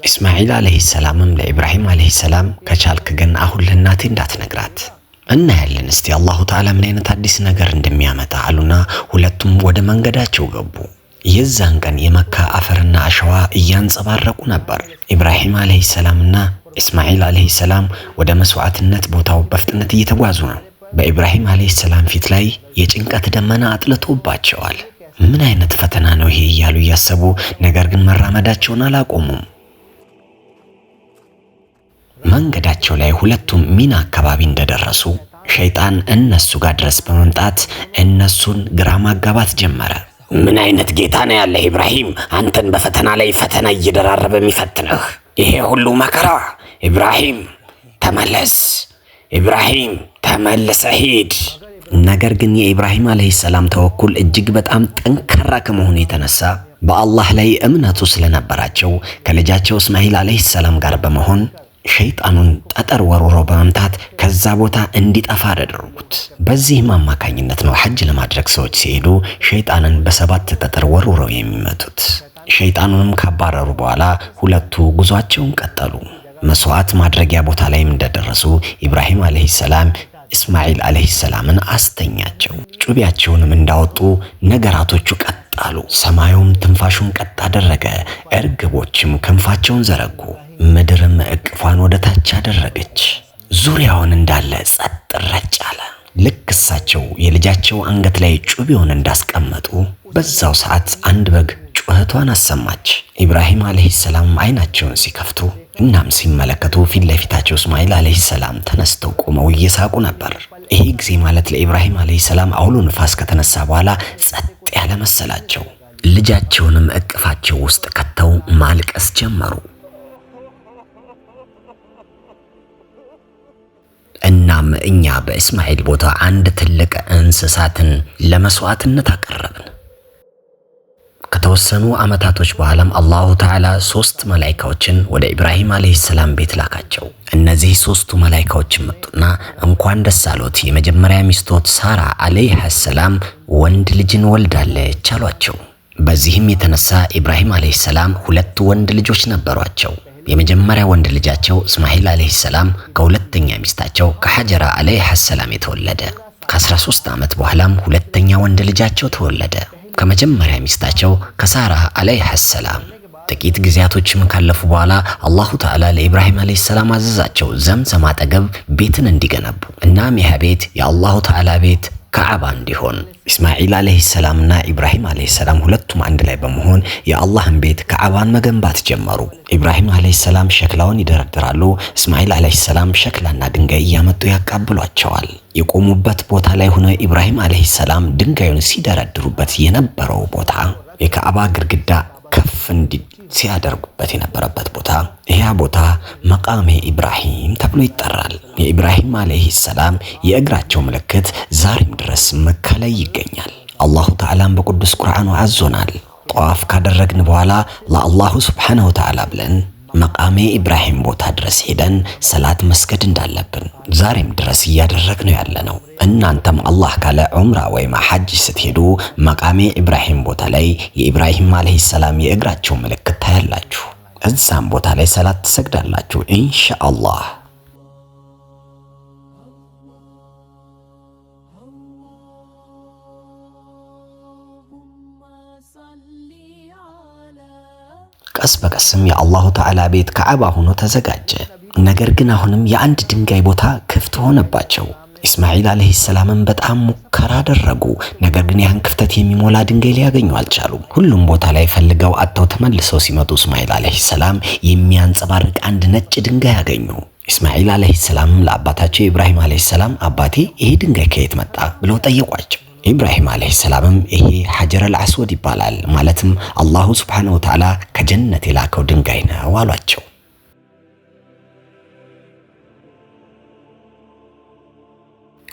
ኢስማዒል ዓለይሂ ሰላምም ለኢብራሂም ዓለይሂ ሰላም ከቻልክ ግን አሁን ለእናቴ እንዳትነግራት፣ እናያለን እስቲ አላሁ ተዓላ ምን አይነት አዲስ ነገር እንደሚያመጣ አሉና ሁለቱም ወደ መንገዳቸው ገቡ። የዛን ቀን የመካ አፈርና አሸዋ እያንጸባረቁ ነበር። ኢብራሂም ዓለይሂ ሰላምና ኢስማዒል ዓለይሂ ሰላም ወደ መስዋዕትነት ቦታው በፍጥነት እየተጓዙ ነው። በኢብራሂም ዓለይሂ ሰላም ፊት ላይ የጭንቀት ደመና አጥልቶባቸዋል። ምን አይነት ፈተና ነው ይሄ እያሉ እያሰቡ፣ ነገር ግን መራመዳቸውን አላቆሙም። መንገዳቸው ላይ ሁለቱም ሚና አካባቢ እንደደረሱ ሸይጣን እነሱ ጋር ድረስ በመምጣት እነሱን ግራ ማጋባት ጀመረ። ምን አይነት ጌታ ነው ያለህ ኢብራሂም? አንተን በፈተና ላይ ፈተና እየደራረበ የሚፈትንህ ይሄ ሁሉ መከራ። ኢብራሂም ተመለስ፣ ኢብራሂም ተመልሰ ሂድ። ነገር ግን የኢብራሂም ዓለይሂ ሰላም ተወኩል እጅግ በጣም ጠንካራ ከመሆኑ የተነሳ በአላህ ላይ እምነቱ ስለነበራቸው ከልጃቸው እስማኤል ዓለይሂ ሰላም ጋር በመሆን ሸይጣኑን ጠጠር ወርውረው በመምታት ከዛ ቦታ እንዲጠፋ አደረጉት። በዚህም አማካኝነት ነው ሐጅ ለማድረግ ሰዎች ሲሄዱ ሸይጣንን በ7 ጠጠር ወርውረው የሚመቱት። ሸይጣኑንም ካባረሩ በኋላ ሁለቱ ጉዟቸውን ቀጠሉ። መስዋዕት ማድረጊያ ቦታ ላይም እንደደረሱ ኢብራሂም ዓለይሂ ሰላም እስማኤል ዓለይሂ ሰላምን አስተኛቸው። ጩቤያቸውንም እንዳወጡ ነገራቶቹ ቀጥ አሉ። ሰማዩም ትንፋሹን ቀጥ አደረገ። እርግቦችም ክንፋቸውን ዘረጉ። ምድርም እቅፏን ወደ ታች አደረገች። ዙሪያውን እንዳለ ጸጥ ረጭ አለ። ልክ እሳቸው የልጃቸው አንገት ላይ ጩቤውን እንዳስቀመጡ በዛው ሰዓት አንድ በግ ጩኸቷን አሰማች። ኢብራሂም ዓለይሂ ሰላም አይናቸውን ሲከፍቱ እናም ሲመለከቱ ፊት ለፊታቸው እስማኤል ዓለይሂ ሰላም ተነስተው ቆመው እየሳቁ ነበር። ይሄ ጊዜ ማለት ለኢብራሂም ዓለይሂ ሰላም አውሎ ንፋስ ከተነሳ በኋላ ጸጥ ያለ መሰላቸው። ልጃቸውንም እቅፋቸው ውስጥ ከተው ማልቀስ ጀመሩ። እናም እኛ በእስማኤል ቦታ አንድ ትልቅ እንስሳትን ለመስዋዕትነት አቀረብን። ከተወሰኑ ዓመታቶች በኋላም አላሁ ተዓላ 3 መላኢካዎችን ወደ ኢብራሂም ዓለይሂ ሰላም ቤት ላካቸው። እነዚህ 3ቱ መላኢካዎች መጡና እንኳን ደስ አሎት፣ የመጀመሪያ ሚስቶት ሳራ ዓለይሃ ሰላም ወንድ ልጅን ወልዳለች አሏቸው። በዚህም የተነሳ ኢብራሂም ዓለይሂ ሰላም 2 ወንድ ልጆች ነበሯቸው። የመጀመሪያ ወንድ ልጃቸው እስማኤል ዓለይሂ ሰላም ከሁለተኛ ሚስታቸው ከሐጀራ ዓለይሃ ሰላም የተወለደ። ከ13 ዓመት በኋላም ሁለተኛ ወንድ ልጃቸው ተወለደ ከመጀመሪያ ሚስታቸው ከሳራ ዓለይሃ ሰላም። ጥቂት ጊዜያቶችም ካለፉ በኋላ አላሁ ተዓላ ለኢብራሂም ዓለይሂ ሰላም አዘዛቸው ዘምዘም አጠገብ ቤትን እንዲገነቡ። እናም ይህ ቤት የአላሁ ተዓላ ቤት ካዕባ እንዲሆን። እስማኤል ዓለይሂ ሰላምና ኢብራሂም ዓለይሂ ሰላም ሁለቱም አንድ ላይ በመሆን የአላህን ቤት ካዕባን መገንባት ጀመሩ። ኢብራሂም ዓለይሂ ሰላም ሸክላውን ይደረድራሉ። እስማኤል ዓለይሂ ሰላም ሸክላና ድንጋይ እያመጡ ያቃብሏቸዋል። የቆሙበት ቦታ ላይ ሆነ ኢብራሂም ዓለይሂ ሰላም ድንጋዩን ሲደረድሩበት የነበረው ቦታ የካዕባ ግድግዳ ከፍ እንዲል ሲያደርጉበት የነበረበት ቦታ ይህ ቦታ መቃሜ ኢብራሂም ተብሎ ይጠራል። የኢብራሂም ዓለይሂ ሰላም የእግራቸው ምልክት ዛሬም ድረስ መካ ላይ ይገኛል። አላሁ ተዓላም በቅዱስ ቁርአኑ አዞናል። ጧፍ ካደረግን በኋላ ለአላሁ ሱብሓነሁ ወተዓላ ብለን መቃሜ ኢብራሂም ቦታ ድረስ ሄደን ሰላት መስገድ እንዳለብን ዛሬም ድረስ እያደረግነው ያለነው። እናንተም አላህ ካለ ዑምራ ወይም ሐጅ ስትሄዱ መቃሜ ኢብራሂም ቦታ ላይ የኢብራሂም ዓለይሂ ሰላም የእግራቸው ምልክት ታያላችሁ። እዛም ቦታ ላይ ሰላት ትሰግዳላችሁ ኢንሻአላህ። ቀስ በቀስም የአላሁ ተዓላ ቤት ካዕባ ሆኖ ተዘጋጀ። ነገር ግን አሁንም የአንድ ድንጋይ ቦታ ክፍት ሆነባቸው። እስማኤል ዓለይሂ ሰላምም በጣም ሙከራ አደረጉ። ነገር ግን ያን ክፍተት የሚሞላ ድንጋይ ሊያገኙ አልቻሉም። ሁሉም ቦታ ላይ ፈልገው አጥተው ተመልሰው ሲመጡ እስማኤል ዓለይሂ ሰላም የሚያንጸባርቅ አንድ ነጭ ድንጋይ አገኙ። እስማኤል ዓለይሂ ሰላም ለአባታቸው ኢብራሂም ዓለይሂ ሰላም አባቴ ይሄ ድንጋይ ከየት መጣ ብለው ጠየቋቸው። ኢብራሂም ዓለይሂ ሰላምም ይሄ ሐጀረል አስወድ ይባላል፣ ማለትም አላሁ ሱብሓነሁ ወተዓላ ከጀነት የላከው ድንጋይ ነው አሏቸው።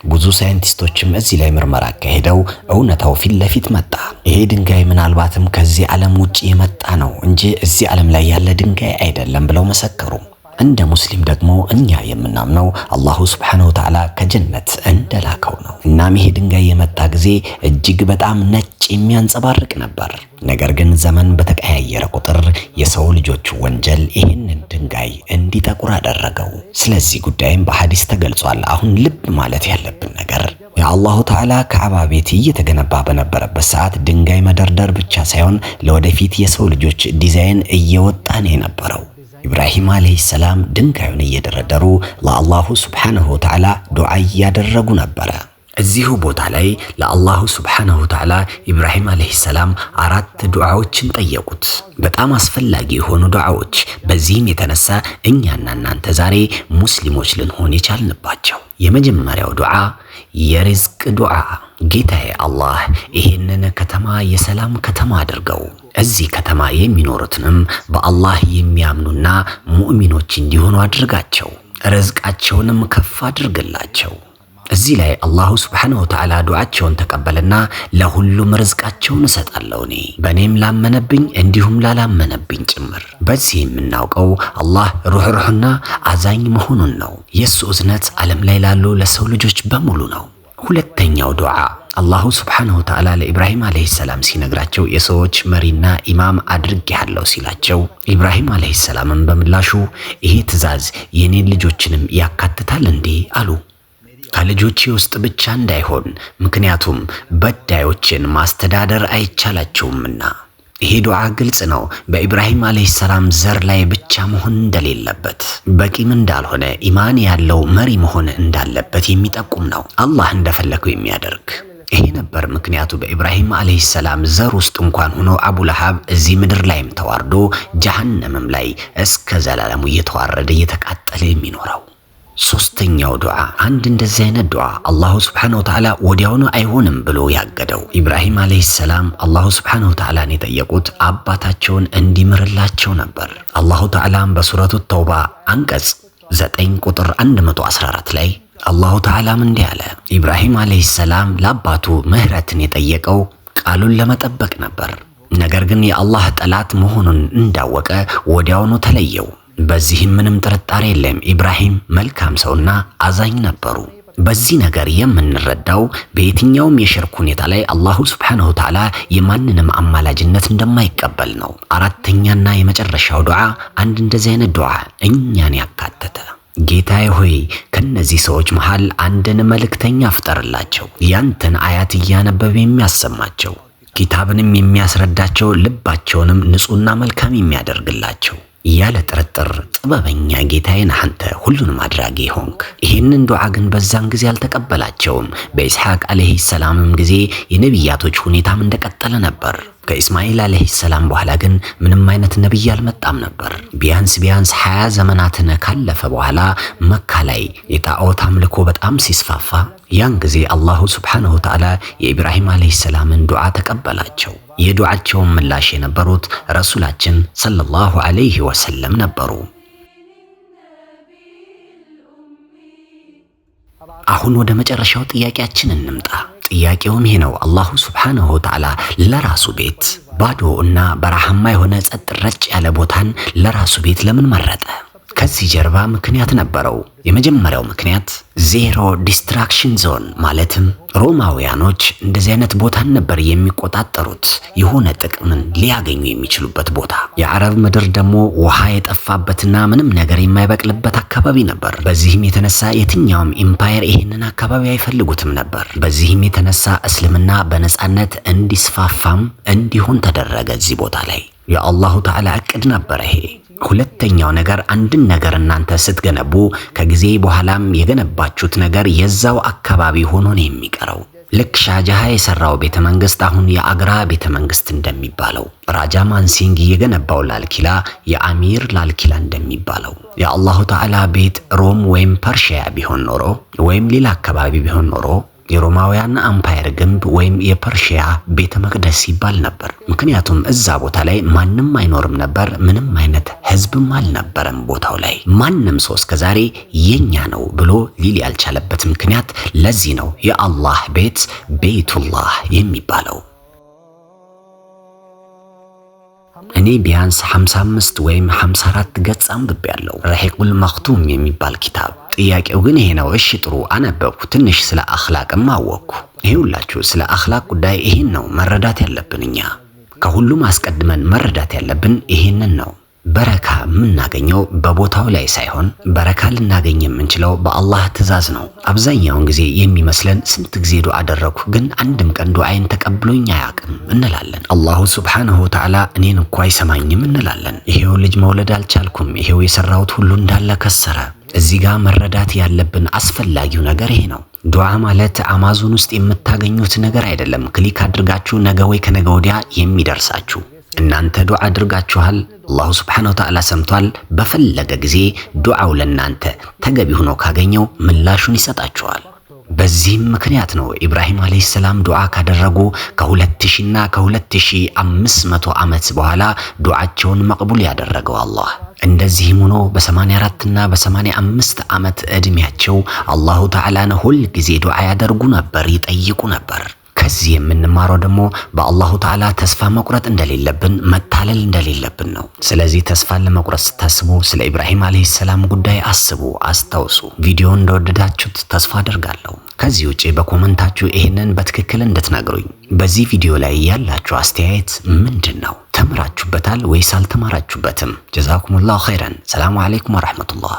ብዙ ሳይንቲስቶችም እዚህ ላይ ምርመራ አካሄደው እውነታው ፊት ለፊት መጣ። ይሄ ድንጋይ ምናልባትም ከዚህ ዓለም ውጪ የመጣ ነው እንጂ እዚህ ዓለም ላይ ያለ ድንጋይ አይደለም ብለው መሰከሩ። እንደ ሙስሊም ደግሞ እኛ የምናምነው አላሁ ሱብሓነሁ ወተዓላ ከጀነት እንደላከው ነው። እናም ይሄ ድንጋይ የመጣ ጊዜ እጅግ በጣም ነጭ የሚያንጸባርቅ ነበር። ነገር ግን ዘመን በተቀያየረ ቁጥር የሰው ልጆች ወንጀል ይህንን ድንጋይ እንዲጠቁር አደረገው። ስለዚህ ጉዳይም በሐዲስ ተገልጿል። አሁን ልብ ማለት ያለብን ነገር የአላሁ ተዓላ ካዕባ ቤት እየተገነባ በነበረበት ሰዓት ድንጋይ መደርደር ብቻ ሳይሆን ለወደፊት የሰው ልጆች ዲዛይን እየወጣ ነው የነበረው። ኢብራሂም ዓለይሂ ሰላም ድንጋዩን እየደረደሩ ለአላሁ ሱብሓነሁ ወተዓላ ዱዓ እያደረጉ ነበረ። እዚሁ ቦታ ላይ ለአላሁ ሱብሓነሁ ወተዓላ ኢብራሂም ዓለይሂ ሰላም 4 ዱዓዎችን ጠየቁት። በጣም አስፈላጊ የሆኑ ዱዓዎች። በዚህም የተነሳ እኛና እናንተ ዛሬ ሙስሊሞች ልንሆን የቻልንባቸው። የመጀመሪያው ዱዓ የሪዝቅ ዱዓ። ጌታዬ አላህ ይሄንን ከተማ የሰላም ከተማ አድርገው፣ እዚህ ከተማ የሚኖሩትንም በአላህ የሚያምኑና ሙእሚኖች እንዲሆኑ አድርጋቸው፣ ርዝቃቸውንም ከፍ አድርግላቸው። እዚህ ላይ አላሁ ሱብሓነሁ ወተዓላ ዱዓቸውን ተቀበለና ለሁሉም ርዝቃቸውን እሰጣለሁ እኔ በእኔም ላመነብኝ እንዲሁም ላላመነብኝ ጭምር። በዚህ የምናውቀው አላህ ሩህሩህና አዛኝ መሆኑን ነው። የሱ እዝነት ዓለም ላይ ላሉ ለሰው ልጆች በሙሉ ነው። ሁለተኛው ዱዓ አላሁ ሱብሓነሁ ወተዓላ ለኢብራሂም ዓለይሂ ሰላም ሲነግራቸው የሰዎች መሪና ኢማም አድርጌሃለሁ ሲላቸው ኢብራሂም ዓለይሂ ሰላምም በምላሹ ይሄ ትዕዛዝ የኔን ልጆችንም ያካትታል እንዴ አሉ። ከልጆቼ ውስጥ ብቻ እንዳይሆን፣ ምክንያቱም በዳዮችን ማስተዳደር አይቻላቸውምና። ይሄ ዱዓ ግልጽ ነው። በኢብራሂም ዓለይሂ ሰላም ዘር ላይ ብቻ መሆን እንደሌለበት፣ በቂም እንዳልሆነ፣ ኢማን ያለው መሪ መሆን እንዳለበት የሚጠቁም ነው። አላህ እንደፈለገው የሚያደርግ ይሄ ነበር ምክንያቱ። በኢብራሂም ዓለይሂ ሰላም ዘር ውስጥ እንኳን ሆኖ አቡ ለሃብ እዚህ ምድር ላይም ተዋርዶ ጀሃነምም ላይ እስከ ዘላለሙ እየተዋረደ እየተቃጠለ የሚኖረው። ሶስተኛው ዱዓ አንድ እንደዚህ አይነት ዱዓ አላሁ ሱብሓነሁ ወተዓላ ወዲያውኑ አይሆንም ብሎ ያገደው። ኢብራሂም ዓለይሂ ሰላም አላሁ ሱብሓነሁ ወተዓላን የጠየቁት አባታቸውን እንዲምርላቸው ነበር። አላሁ ተዓላም በሱረቱ ተውባ አንቀጽ 9 ቁጥር 114 ላይ አላሁ ተዓላም እንዲህ አለ። ኢብራሂም ዓለይሂ ሰላም ለአባቱ ምህረትን የጠየቀው ቃሉን ለመጠበቅ ነበር። ነገር ግን የአላህ ጠላት መሆኑን እንዳወቀ ወዲያውኑ ተለየው። በዚህም ምንም ጥርጣሬ የለም ኢብራሂም መልካም ሰውና አዛኝ ነበሩ። በዚህ ነገር የምንረዳው በየትኛውም የሽርክ ሁኔታ ላይ አላሁ ሱብሓነሁ ወተዓላ የማንንም አማላጅነት እንደማይቀበል ነው። አራተኛና የመጨረሻው ዱዓ አንድ እንደዚህ አይነት ዱዓ እኛን ያካተተ፣ ጌታዬ ሆይ ከነዚህ ሰዎች መሃል አንድን መልእክተኛ ፍጠርላቸው፣ ያንተን አያት እያነበበ የሚያሰማቸው፣ ኪታብንም የሚያስረዳቸው፣ ልባቸውንም ንጹህና መልካም የሚያደርግላቸው። ያለ ጥርጥር ጥበበኛ ጌታዬ ነህ አንተ፣ ሁሉንም አድራጊ ሆንክ። ይህንን ዱዓ ግን በዛን ጊዜ አልተቀበላቸውም። በኢስሐቅ ዓለይሂ ሰላምም ጊዜ የነቢያቶች ሁኔታም እንደቀጠለ ነበር። ከኢስማኤል ዓለይሂ ሰላም በኋላ ግን ምንም አይነት ነብይ አልመጣም ነበር። ቢያንስ ቢያንስ 20 ዘመናትን ካለፈ በኋላ መካ ላይ የጣዖት አምልኮ በጣም ሲስፋፋ ያን ጊዜ አላሁ ሱብሓነሁ ወተዓላ የኢብራሂም ዓለይሂ ሰላምን ዱዓ ተቀበላቸው። የዱዓቸውን ምላሽ የነበሩት ረሱላችን ሰለላሁ ዐለይሂ ወሰለም ነበሩ። አሁን ወደ መጨረሻው ጥያቄያችን እንምጣ። ጥያቄውም ይሄ ነው። አላሁ ሱብሓነሁ ወተዓላ ለራሱ ቤት ባዶ እና በረሃማ የሆነ ጸጥ ረጭ ያለ ቦታን ለራሱ ቤት ለምን መረጠ? ከዚህ ጀርባ ምክንያት ነበረው። የመጀመሪያው ምክንያት zero distraction zone፣ ማለትም ሮማውያኖች እንደዚህ አይነት ቦታን ነበር የሚቆጣጠሩት፣ የሆነ ጥቅምን ሊያገኙ የሚችሉበት ቦታ። የአረብ ምድር ደግሞ ውሃ የጠፋበትና ምንም ነገር የማይበቅልበት አካባቢ ነበር። በዚህም የተነሳ የትኛውም empire ይህንን አካባቢ አይፈልጉትም ነበር። በዚህም የተነሳ እስልምና በነጻነት እንዲስፋፋም እንዲሆን ተደረገ እዚህ ቦታ ላይ። የአላሁ ተዓላ እቅድ ነበር ይሄ። ሁለተኛው ነገር አንድን ነገር እናንተ ስትገነቡ ከጊዜ በኋላም የገነባችሁት ነገር የዛው አካባቢ ሆኖ ነው የሚቀረው። ልክ ሻጃሃ የሰራው ቤተ መንግስት አሁን የአግራ ቤተ መንግስት እንደሚባለው፣ ራጃ ማንሲንግ የገነባው ላልኪላ የአሚር ላልኪላ እንደሚባለው፣ የአላሁ ተዓላ ቤት ሮም ወይም ፐርሺያ ቢሆን ኖሮ ወይም ሌላ አካባቢ ቢሆን ኖሮ የሮማውያን empire ግንብ ወይም የፐርሺያ ቤተ መቅደስ ይባል ነበር። ምክንያቱም እዛ ቦታ ላይ ማንም አይኖርም ነበር። ምንም አይነት ህዝብም አልነበረም ቦታው ላይ። ማንም ሰው እስከዛሬ የኛ ነው ብሎ ሊል ያልቻለበት ምክንያት ለዚህ ነው የአላህ ቤት ቤቱላህ የሚባለው። እኔ ቢያንስ 55 ወይም 54 ገጽ አንብቤያለሁ፣ ረሒቁል መክቱም የሚባል ኪታብ። ጥያቄው ግን ይሄ ነው። እሺ ጥሩ አነበብኩ፣ ትንሽ ስለ አኽላቅም አወቅኩ። ይሄውላችሁ ስለ አኽላቅ ጉዳይ ይሄን ነው መረዳት ያለብን እኛ። ከሁሉም አስቀድመን መረዳት ያለብን ይሄንን ነው። በረካ የምናገኘው በቦታው ላይ ሳይሆን በረካ ልናገኝ የምንችለው በአላህ ትዕዛዝ ነው። አብዛኛውን ጊዜ የሚመስለን ስንት ጊዜ ዱዓ አደረግኩ ግን አንድም ቀን ዱዓዬን ተቀብሎኝ አያውቅም እንላለን። አላሁ ሱብሓነሁ ወተዓላ እኔን እኮ አይሰማኝም እንላለን። ይሄው ልጅ መውለድ አልቻልኩም፣ ይሄው የሰራሁት ሁሉ እንዳለ ከሰረ። እዚህ ጋር መረዳት ያለብን አስፈላጊው ነገር ይሄ ነው። ዱዓ ማለት አማዞን ውስጥ የምታገኙት ነገር አይደለም። Click አድርጋችሁ ነገ ወይ ከነገ ወዲያ የሚደርሳችሁ። እናንተ ዱዓ አድርጋችኋል፣ አላሁ ሱብሓነሁ ወተዓላ ሰምቷል። በፈለገ ጊዜ ዱዓው ለእናንተ ተገቢ ሆኖ ካገኘው ምላሹን ይሰጣችኋል። በዚህም ምክንያት ነው ኢብራሂም ዓለይሂ ሰላም ዱዓ ካደረጉ ከ2000 እና ከ2500 ዓመት በኋላ ዱዓቸውን መቅቡል ያደረገው አላህ። እንደዚህም ሆኖ በ84 እና በ85 ዓመት ዕድሜያቸው አላሁ ተዓላን ሁል ጊዜ ዱዓ ያደርጉ ነበር፣ ይጠይቁ ነበር። ከዚህ የምንማረው ደግሞ በአላሁ ተዓላ ተስፋ መቁረጥ እንደሌለብን፣ መታለል እንደሌለብን ነው። ስለዚህ ተስፋን ለመቁረጥ ስታስቡ ስለ ኢብራሂም ዓለይሂ ሰላም ጉዳይ አስቡ፣ አስታውሱ። ቪዲዮውን እንደወደዳችሁት ተስፋ አደርጋለሁ። ከዚህ ውጪ በኮመንታችሁ ይህንን በትክክል እንድትነግሩኝ። በዚህ ቪዲዮ ላይ ያላችሁ አስተያየት ምንድን ነው? ተምራችሁበታል ወይስ አልተማራችሁበትም? ጀዛኩሙላሁ ኸይረን። ሰላሙ ዓለይኩም ወረሕመቱላህ።